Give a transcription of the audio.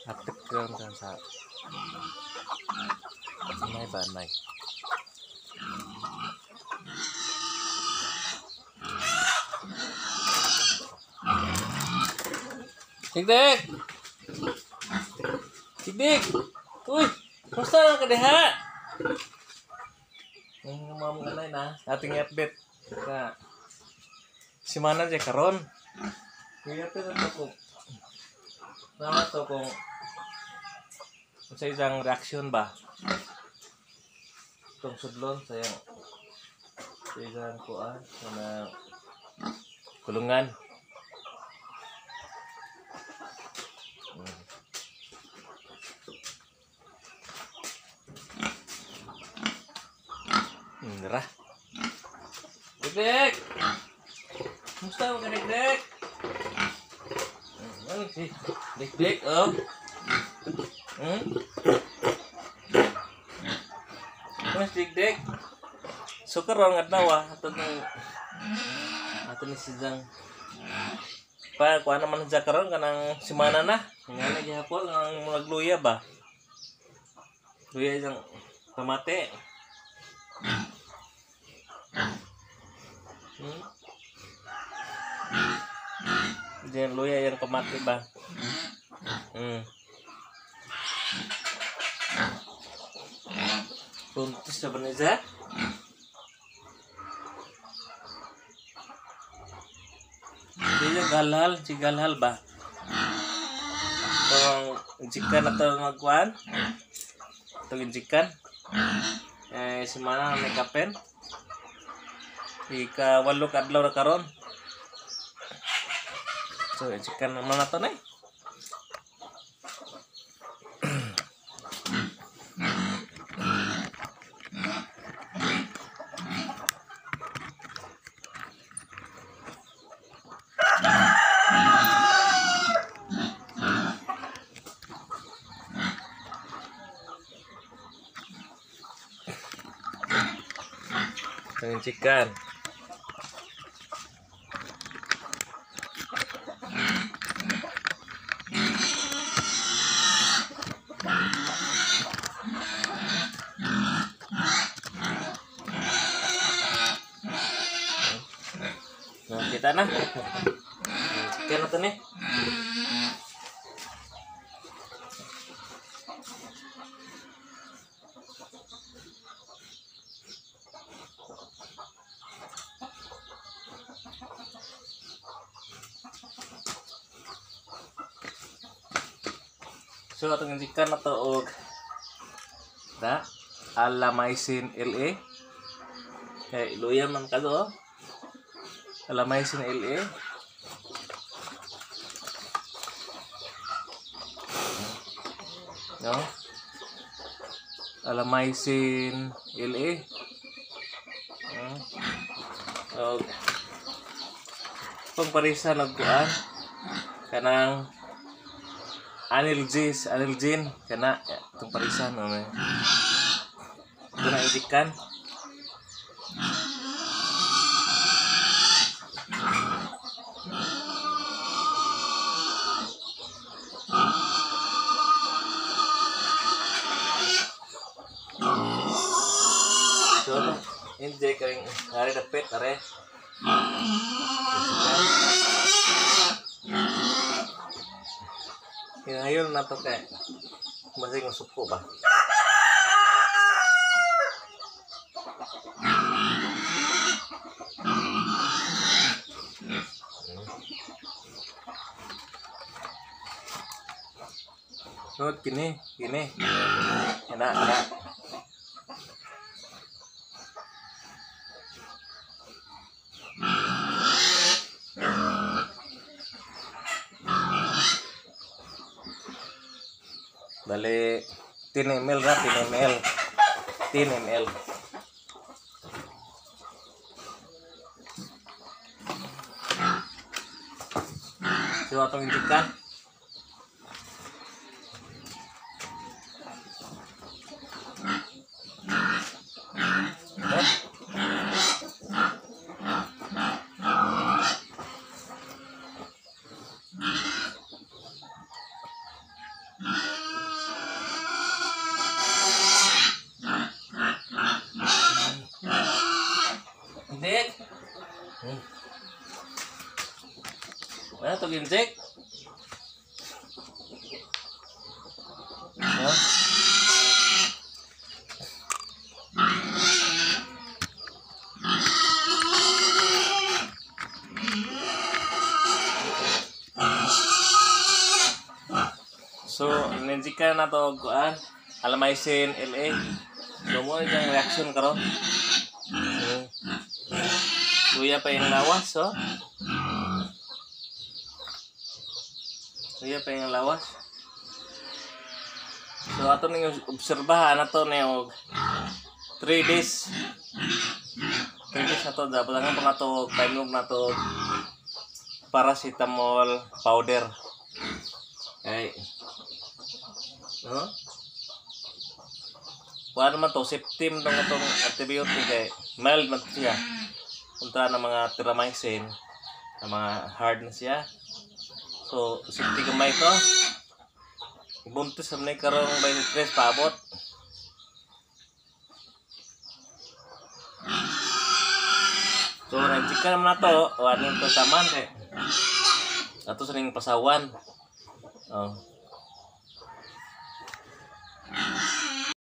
Active karon sa anay ba anay. Dikdik! Dikdik! Uy! Kumusta ka diha? Ang mga anay na ating update sa simana dyan karon. I-update na to kung nama to kung sa isang reaksyon ba itong sudlon sa iyang sa isang kuan na kulungan. Dara. Dikdik! Kumusta ka, Dikdik? Ano si Dikdik, oh? Hmm? Mas Dikdik? So karon nga adlaw ato ni ato ni si Jang. Pa kuan naman siya karon kanang simana na. Nga na gihapon ang magluya ba? Luya jang tamate. Hmm? Diyan luya yang pamati ba? Hmm. Buntis na ba niya? Diyan galhal, si galhal ba? Itong injikan na ito magkuhan. Itong injikan. Eh, si mana may kapen. Ika-walo ka adlaw na karon. So, injikan naman na ito na eh. Itong injikan. Kita na. Chicken na to ni. So atong chicken na to og da Alamycin LA. Kay luya man kado oh. Alamycin LA. No? Alamycin LA. Og pangparisa nagkuan kanang Analgin, Analgin kana itong parisan ano. Ito na idikan. So, inject ring hari dapet are. Hinayon na to kay masig masuko ba. So kini, kini. Ina, ina. Bale 10 ml ra, 10 ml. 10 ml. So atong injikan. inject. Ha? So, ninjika na to kuan, Alamycin LA. So, mo yung reaction karon. So, luya pa yung lawas, so. Luya pa yung lawas. So, ato ning obserbahan ato ni og 3 days. 3 days na to, dapat ang pa nato painom na to paracetamol powder. Ay. No? Kuha naman to, septim tong itong antibiotic kay mild man to siya. Kontra ng mga terramycin, na mga hard na siya. So, safety gamay to. Buntis sa mga karong 23 paabot. So, nandiyan naman na to. O, ano yung taman kay. Ato sa ning pasawan. Oh.